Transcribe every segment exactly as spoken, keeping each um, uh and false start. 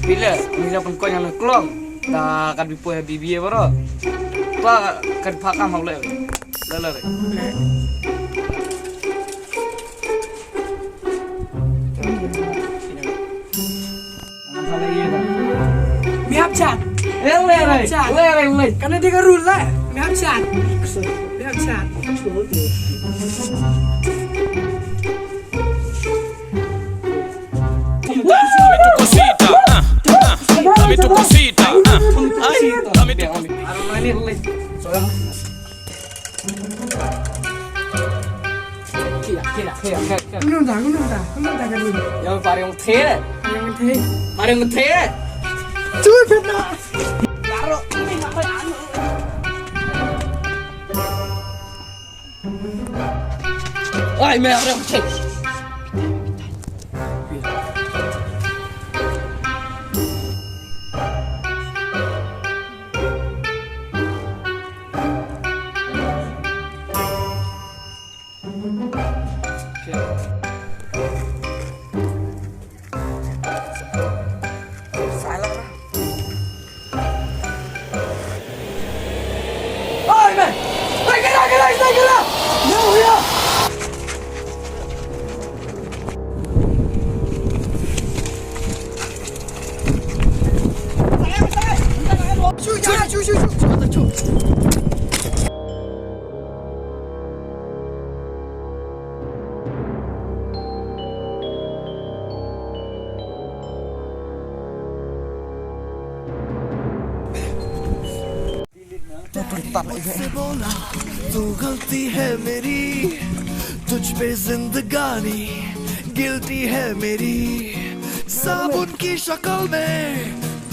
Phi leh, ngi la pynkoit ïa la klong. Ta kat bipo ha bibi baroh. Ta kat phakam hau leh. Leh leh. Mi hap chat. Eh, leh leh. Mi hap chat. Leh leh leh. Kan ada ka rule lah. Mi hap chat. Mi hap chat. Dame tu cosita, ah, ah, dame tu cosita, ah. Ay, dame tu. Kira, kira, kira, kira, kira. Nunda, nunda, nunda ka nunda. Yang paling tere. Yang tere. Paling tere. Cuy, benar. Baru. Ai, me abre un check. मुझसे बोला, तू गलती है मेरी, तुझ पे जिंदगानी गिल्टी है मेरी। साबुन की शक्ल में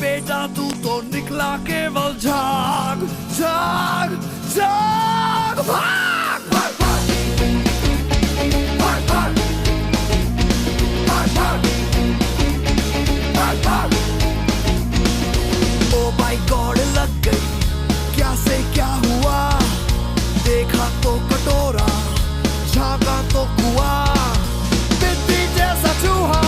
बेटा तू तो निकला केवल झाग, झाग, झाग। भाग, भाग, भाग। भाग, भाग। भाग, भाग। भाग, भाग। ओ माय गॉड, लग गई, क्या से क्या हुआ? देखा तो कटोरा, झांका तो कुआं। बिल्ली जैसा चूहा,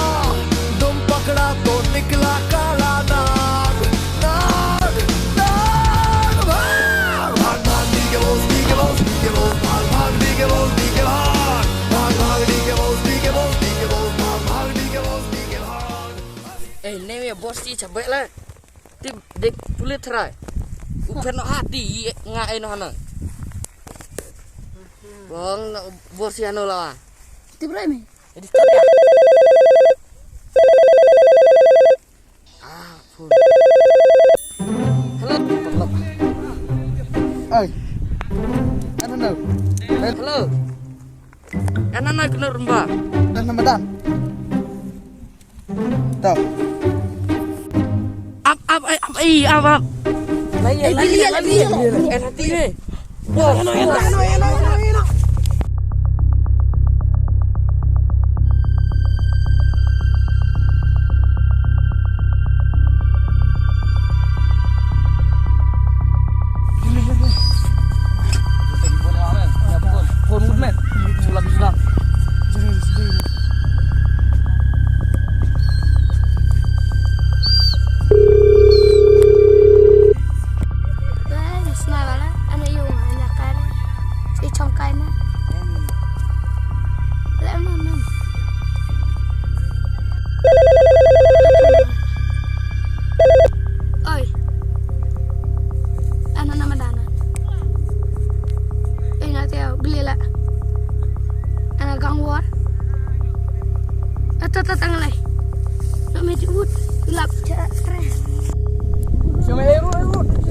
दुम पकड़ा तो निकला काला नाग। नाग, नाग, भाग। भाग, भाग, नीके बोस, नीके बोस, नीके बोस, भाग, भाग, नीके बोस, नीके भाग। भाग, भाग, नीके बोस, नीके बोस, नीके बोस, भाग, भाग, नीके बोस, नीके भाग। Eh, ne me boss ti chabek la. Tip dek pulit try. Upen no hati nga eno hana. Bong no boss ya no lawa. Tip rai me. Jadi try. Ah, phone. Hello. Ai. Ano na? Hello. Ano na, kno rumba? Ano na, madam? Tau. Ap, ap, ai, ap, ai, ap, ap. Lai, lai, lai, lai, lai. Eh, hati ni. Wah, wah. Phone, phone, man. Sulap, sulap. Oi. Ano na madana. Ina te au, glila. Ana gang war. Ata ta tanglai. Nak meti ut. Lap cara keren. Sama eru, eru.